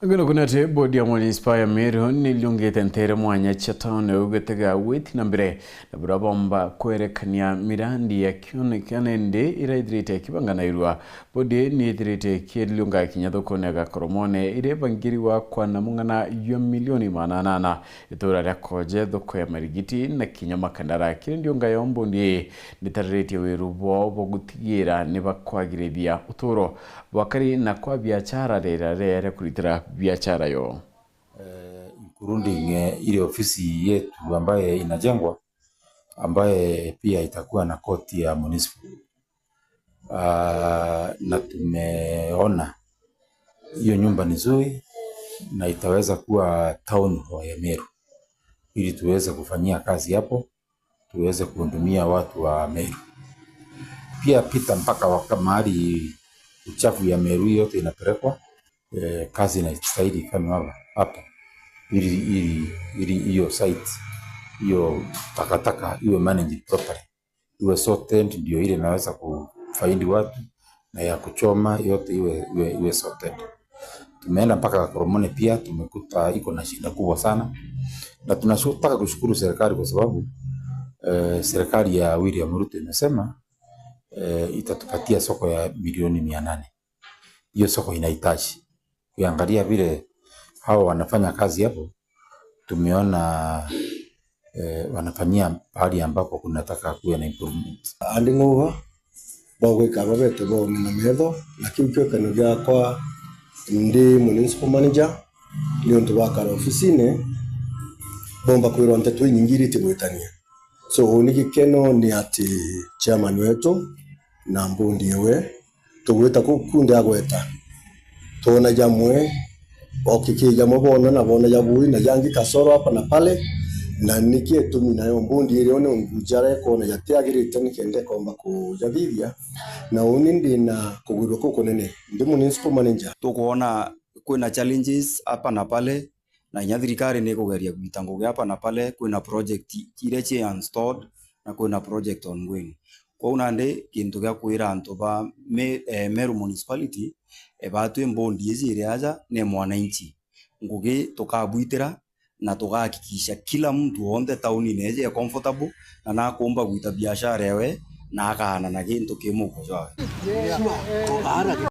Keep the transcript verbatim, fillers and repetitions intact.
Ngwino kuna ati bodi ya munisipa ya Meru ni iliungite ntere mwanya cia tauni ugitega gwiti na mbere na buria bomba kwerekania mirandi ya kionekana indi iraithirite ikibanganairua. Bodi ni ithirite ikiliunga kinya thokone ya Gakoromone iria ibangiriwa kwa na mung'ana jwa milioni magana anana. Itura ria Koje, thoko ya marigiti na kinya makandara. Kiri ndiunga ya mbundi ii nitariritie wiru bwao bwa gutigira ni bakwagirithia uturo bwakari na kwa biachara riria riria ria kuritira biachara yo. Eh, including, eh, ile ofisi yetu ambaye inajengwa, ambaye pia itakuwa na koti ya municipal. Ah, na tumeona hiyo nyumba ni nzuri na itaweza kuwa town hall ya Meru, ili tuweze kufanyia kazi hapo, tuweze kuhudumia watu wa Meru. Pia pita mpaka waka mahali uchafu ya Meru yote inapelekwa, eh, kazi inastahili ifanywe hapa, hapa, ili, ili, ili hiyo site, hiyo takataka iwe managed properly, iwe sorted, ndio ile inaweza kufaidi watu, na ya kuchoma yote iwe, iwe, iwe sorted. Tumeenda mpaka Gakoromone pia, tumekuta iko na shida kubwa sana, na tunataka kushukuru serikali kwa sababu, eh, serikali ya William Ruto imesema, eh, itatupatia soko ya milioni mia nane. Hiyo soko inahitaji. Ukiangalia vile hao wanafanya kazi hapo, tumeona, eh, wanafanyia pahali ambapo kunataka kuwe na improvement. Andi ng'uga bwa gwika aba betu bone na metho, na kiu kio gikeno giakwa ndi municipal manager, ni untu bakara ofisine, bomba kwirwa nteto inyingi iritie gwitania. So, uni gikeno ni ati chairman wetu na mbundi ewe, tugwita kuu kunthe agweta, twona jamwe, okiki jamwe bona na bona jabui na jangi kasoro hapa na pale, na niki itumi nayo mbundi iri one njara ikona jatiagirite nikenda ikomba kujathithia, na uni ndina kugwirua kukunene ndi municipal manager. Tukwona kwina challenges hapa na pale, na inya thirikari ni ikugeria gwita ngugi hapa na pale. Kwina project iria ci installed na kwina project ongoing. Kwou nandi kintu gia kwira antu ba Me-, eh, Meru Municipality, eh, batwi mbundi iji iri aja ni mwananchi. Ngugi tukabwitira na tugahakikisha kila mtu wonthe taunine iji e comfortable na nakumba gwita biashara ewe na akaana na gintu ki muhuko jwawe.